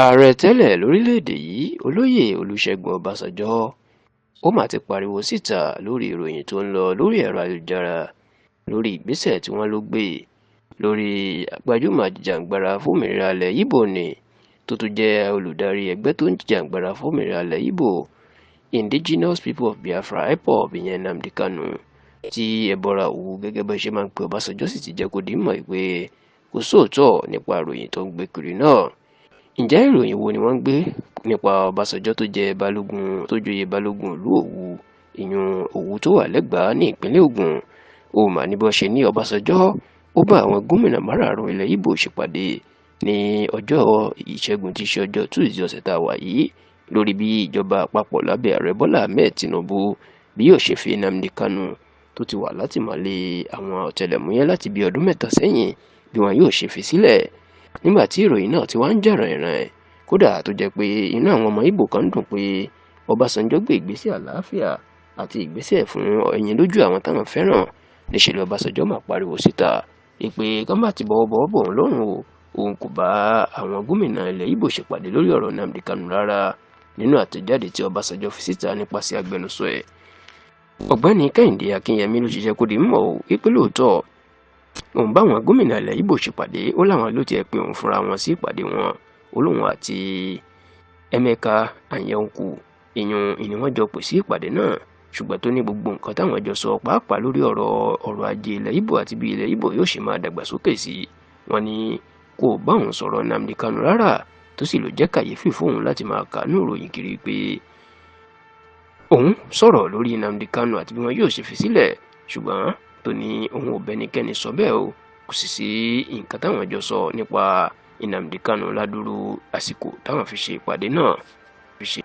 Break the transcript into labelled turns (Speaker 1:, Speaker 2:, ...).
Speaker 1: Ààrẹ tẹ́lẹ̀ lórílẹ̀‐èdè yìí, Olóyè Olùṣègùn Ọbásanjọ́, ó mà ti pariwo síta lórí ìròyìn tó ń lọ lórí ẹ̀rọ ayélujára lórí ìgbésẹ̀ tí wọ́n lọ gbé lórí gbajúmọ̀ ajìjàǹgbara fòmìnira ilẹ̀ Ìgbò ní tó tún jẹ́ olùdarí ẹgbẹ́ tó ń jìjàǹgbara fòmìnira ilẹ̀ Ìgbò, Indigenous People of Biafra, IPOB, ìyẹn Nnamdi Kanu, tí ẹbọra Òwu gẹ́gẹ́ bá ṣe máa ń pe Ọbásanjọ́ sì ti jẹ́ kó di mọ̀ pé kò sóòótọ́ nípa ìròyìn tó ń gbé kiri náà. Ǹjẹ́ ìròyìn wo ni wọ́n ń gbé nípa Ọbásanjọ́ tó jẹ́ balógun tó joyè balógun ìlú Òwu, ìyún Òwu tó wà lẹ́gbàá ní ìpínlẹ̀ Ògùn? Ó mà ní bó ṣe ní Ọbásanjọ́ ó bá àwọn gómìnà márààrún ilẹ̀ Ìgbò ṣèpàdé ní ọjọ́ Ìṣẹ́gun tí í ṣe ọjọ́ Tuesday ọ̀sẹ̀ tá a wà yìí lórí bí ìjọba àpapọ̀ lábẹ́ ààrẹ Bọ́lá Ahmed Tinubu bí yóò ṣe fi Nnamdi Kanu tó ti wà látìmọ́lé àwọn ọ̀tẹlẹ̀múyẹ́ láti bí ọdún 3 sẹ́yìn bí wọn yóò ṣe fi sílẹ̀. Nígbà tí ìròyìn náà ti wá ń jà ràìnràìn, kódà tó jẹ́ pé inú àwọn ọmọ Ìgbò kan dùn pé Ọbásanjọ́ gbé ìgbésẹ̀ àlàáfíà àti ìgbésẹ̀ fún ẹ̀yìn lójú àwọn táwọn fẹ́ràn, níṣẹ́ ni Ọbásanjọ́ máa pariwo síta ìpè kán bá ti bọ̀wọ̀ bọ̀wọ̀ bọ̀ òun lọ́rùn o, òun kò bá àwọn gómìnà ilẹ̀ Ìgbò ṣèpàdé lórí ọ̀rọ̀ Nnamdi Kanu rárá. Nínú àtẹ̀jáde tí Ọbásanjọ́ fi síta nípasẹ̀ agbẹnusọ ẹ̀, Ọ̀gbẹ́ni Kẹ́hìndé Akínyẹmí, ló ṣiṣẹ́ kó di mọ̀ ó wípé lóòótọ́ òun bá àwọn gómìnà ilẹ̀ Ìgbò ṣèpàdé. Ó láwọn ló tiẹ̀ pé òun fúnra wọn sí ìpàdé wọn. Ó lóun àti Emeka Anyaoku ìyún ìní wọ́n jọ pè sí ìpàdé náà, ṣùgbọ́n tó ní gbogbo nǹkan táwọn jọ sọ, pàápàá lórí ọ̀rọ̀ ọrọ̀ ajé ilẹ̀ Ìgbò àti bí ilẹ̀ Ìgbò yóò ṣe máa dàgbàsókè sí i, wọ́n ní kò bá òun sọ̀rọ̀ Nnamdi Kanu rárá, tó sì ló jẹ́ kàyéfì fóun láti máa kà ní ìròyìn kiri pé òun sọ̀rọ̀ lórí Nnamdi Kanu àti bí wọn yóò ṣe fi sílẹ̀, ṣùgbọ́n tó ní òun ò bẹ́nikẹ́ni sọ bẹ́ẹ̀ o, kò sì sí nǹkan táwọn jọ sọ nípa Nnamdi Kanu ládùúrú àsìkò táwọn fi ṣe ìpàdé náà. Fi ṣe.